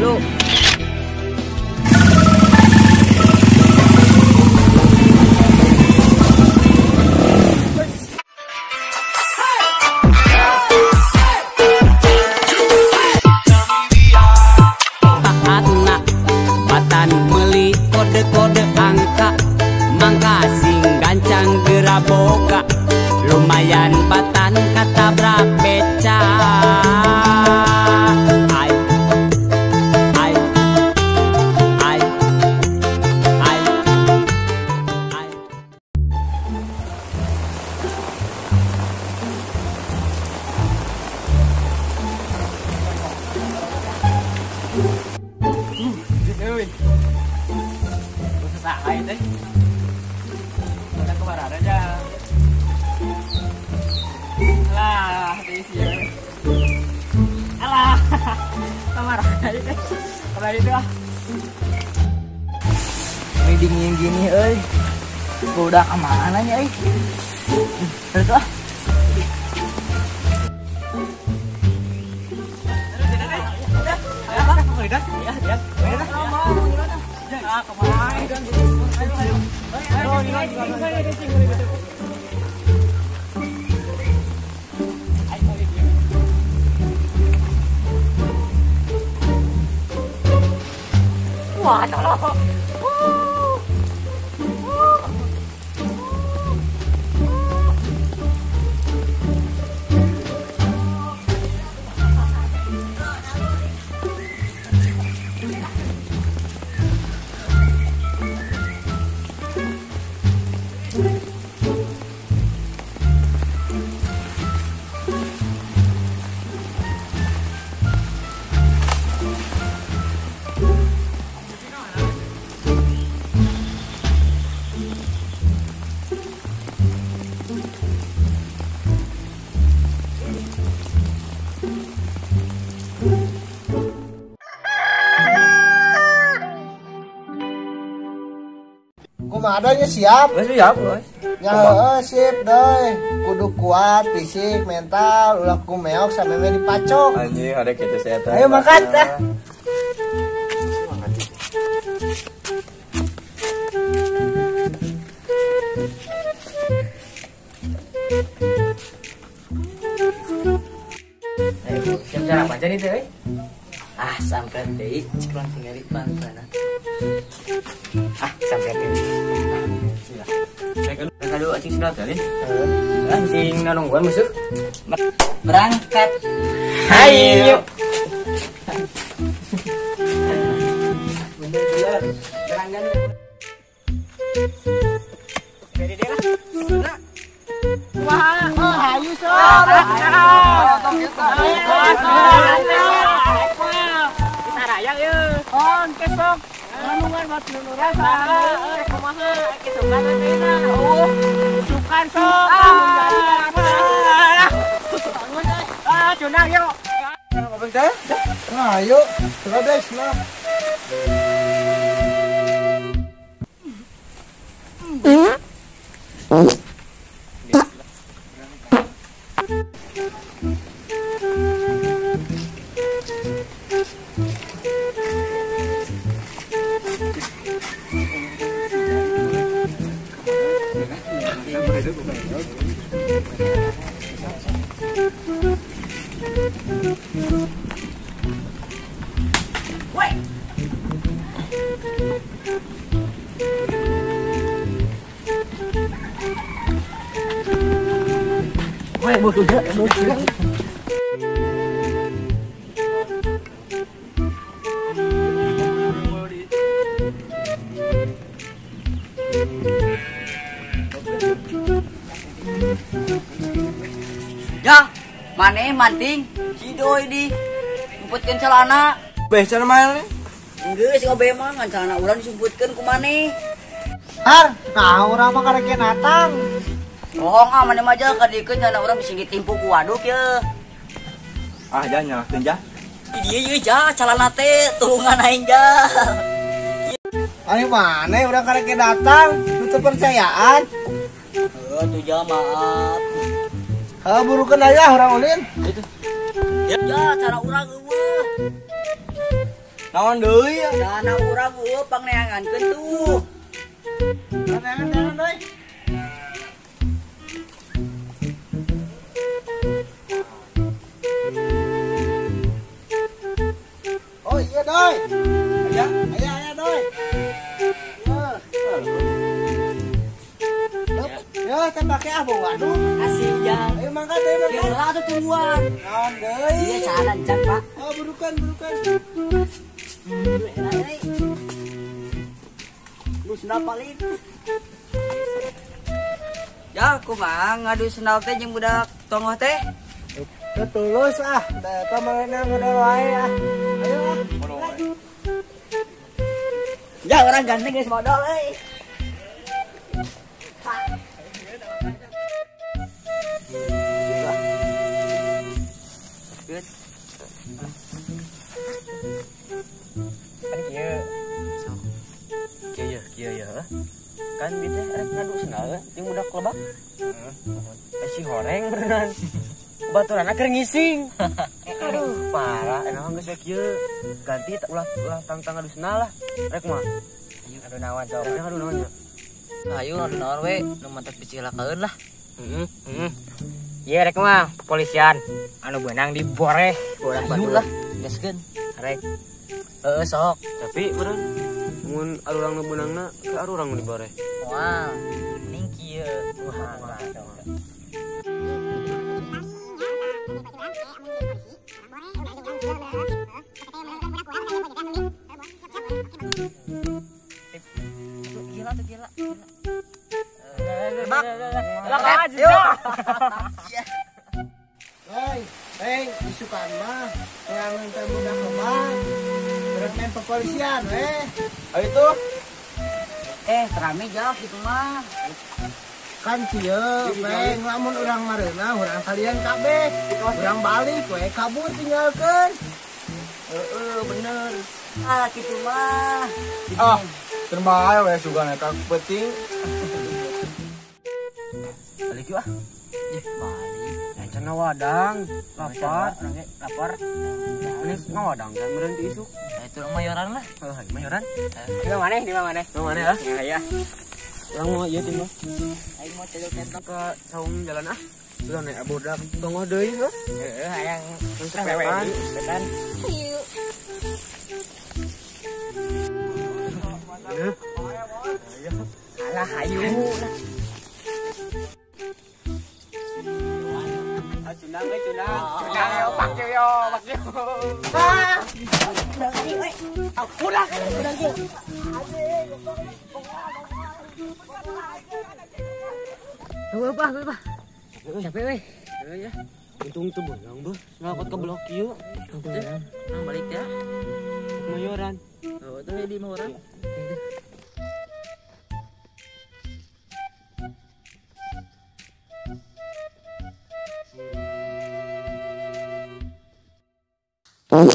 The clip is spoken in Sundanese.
3. Taatna batan meuli kode-kode angka mangka sing gancang geura boga lumayan batan katabrak beca. Ai ai ai ai ai. Euy. Susah aing teh. Udah kemana aja. Alah, diisi ya. Alah, kamar aja teh. Kamar itu ah. Ini dingin gini euy. Udah kemana nya euy? Terus ah. Wah, tolong. Kumadanya siap? Siap, bos. Ya, sip doi. Kudu kuat fisik, mental, ulah ku meok sampe me dipacok. Anjing, ada kitu setan. Ayo makan tah. Ayo, siap sarapan aja nih teh. Ah, sampai teh cik langsung nyari pantan. Ah, sampai teh. Aduh, acing sudah tadi. Anjing nanungguan musuh. Berangkat. Hayu. Berangkat. Jadi dia lah. Wah, oh, hayu sob. Bisa raya yeuh. On kesok. Nanungan buat nunuran saha kumaha kesukan teh. Oh, sukan sok. Ah, cunang yuk. Ngomong teh? Nah, ayo. Coba guys, nah. Woi, bodoh bodoh. Ya, maneh manting cidoi di ngumpetkeun celana. Beh celana maneh? Geus ngobe mah ngan celana urang disumputkeun ku maneh. Har, nah urang mah karek natang. Bohong ah maneh mah aja kadikeun celana urang bisa ditimpu ku waduk ye. Ah, jangan nyalahkeun jah. Di dieu ye jah celana teh tulungan aing jah. Ari maneh urang karek datang, nu teu percayaan. Heuh tuh jah maaf. Heuh burukeun aya urang ulin. Ya, cara urang eueuh. Naon deui? Dana urang eueuh pangneangankeun tuh. Neangan deui. Oh iya doi. Aya, aya aya doi. Ya, teh pake ah bawa aduh. Kasih jang. Ayo mangkat, ayo mangkat. Geura atuh tungguan. Naon deui? Iya cadan can, Pak. Oh, burukan, burukan. Lu sendal paling. Ya, kumaha ngadu sendal teh jeung budak tongoh teh? Teu tulus ah, da eta manehna modal wae ah. Ayo ah. Ya, orang ganteng geus modal euy. Kan kieu. Sok. Kieu ye, kieu ye. Kan bi teh rek ngadu sendal jeung budak lebak. Heeh. Si horeng beneran. Baturanna keur ngising. Aduh, parah. Enak geus we kieu. Ganti ulah ulah tangtang ngadu sendal lah. Rek mah. Ayo ngadu naon sok. Rek ngadu naon nya. Ayo ngadu naon we, nu mantak dicilakaeun lah. Heeh, heeh. Ieu rek mah kepolisian anu beunang diboreh boreh batu lah, gaskeun. Rek. Heeh sok. Tapi meureun mun arurang nu beunangna ke arurang nu diboreh. Wah, ning kieu. Wah, sok. Gila tuh gila. Bak. Lak aja. Hei, hei, isukan mah neangan teh budak lebak. Rek main kepolisian weh. Ayo tuh. Terame jauh gitu mah. Kan kieu, peng lamun urang mareunah urang kalian kabeh. Urang balik we kabur tinggalkeun. Heeh, bener. Ah, kitu mah. Ah, terbae we sugan eta penting. Balik yuk ah. Ih, balik. Encan ngawadang, lapar, lapar. Ini ngawadang kan meureun ti isuk. Nah, itu mayoran lah. Oh, mayoran. Di mana? Di mana? Di mana ah? Ya, ya. Urang mau ieu timbang. Aing mau celuk tentang ke saung jalan ah. Sudah naik budak tongoh deui heuh. Heeh, hayang sepetan. Sepetan. Ieu. Alah hayu. Cundang we cundang. Cundang yo pak yo, pak yo. Ah. Udah kali we. Udah. Udah kieu. Tuh, Pak, Pak. Capek we. Ya. Untung tuh beunang beuh. Ngakot ke blok kieu. Nang balik ya. Mayoran. Oh, tuh di mah urang. Oh.